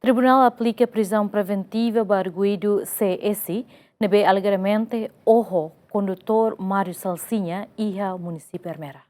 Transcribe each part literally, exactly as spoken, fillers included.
Tribunál aplika prizaun preventiva ba arguidu C S, ne'ebé alegadamente oho kondutór Mário Salsinha iha munisípiu Ermera.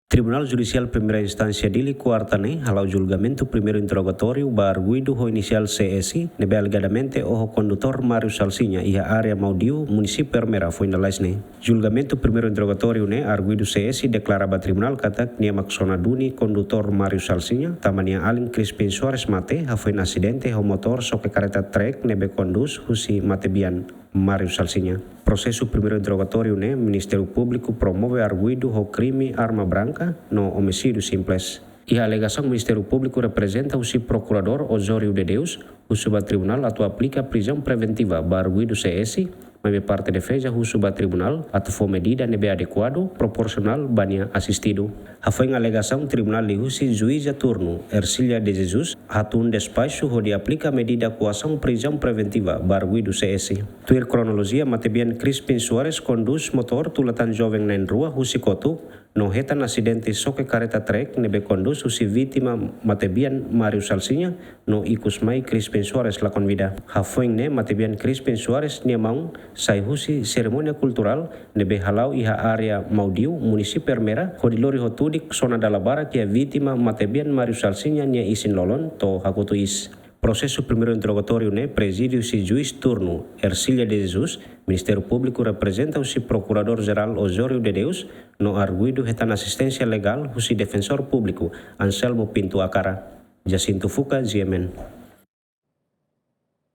Tribunál Judisiál Primeira Instánsia Dili kuarta ne'e hala'o julgamentu primeiru interrogatóriu ba arguidu ho inisiál C S, ne'ebé alegadamente oho kondutór Mário Salsinha iha área Maudiu, munisípiu Ermera, foin lalais ne'e. Julgamentu primeiru interrogatóriu ne'e, arguidu C S deklara ba tribunál katak nia mak sona duni kondutór Mário Salsinha, tanba nia alin Crispin Soares mate hafoin asidente ho motór xoke kareta trek ne'ebé kondús husi matebian Mário Salsinha. Prosesu primeiru interrogatóriu ne'e, Ministériu Públiku promove arguidu ho krime arma branka no omisídiu simples. Iha alegasaun, Ministériu Públiku reprezenta husi Prokuradór Osório de Deus husu ba tribunál atu aplika prizaun preventiva ba arguidu C S, maibé parte defeza husu ba tribunál atu fó medida ne'ebé adekuadu, proporsionál ba nia asistidu. Hafoin alegasaun, tribunál liuhusi juíza turnu Ercília de Jesus hatún despaxu hodi aplika medida koasaun prizaun preventiva ba arguidu C S. Tuir kronolojia, matebian Crispin Soares kondús motór tula tan joven na'in-rua husi Kotuk, no hetan asidente xoke kareta trek ne'ebé kondús husi vítima matebian Mário Salsinha, no ikus mai Crispin Soares lakon vida. Hafoin ne'e, matebian Crispin Soares nia maun sai husi serimónia kulturál ne'ebé hala'o iha área Maudiu, munisípiu Ermera, hodi lori hotu de'it sona dala barak iha vítima matebian Mário Salsinha nia isin-lolon to'o hakotu iis. Prosesu primeiru interrogatóriu ne'e prezide husi juís turnu Ercília de Jesus, Ministériu Públiku reprezenta husi Prokuradór Jerál Osório de Deus, no arguidu hetan asisténsia legál husi Defensór Públiku Anselmo Pinto Akara. Jacinto Fuca, G M N.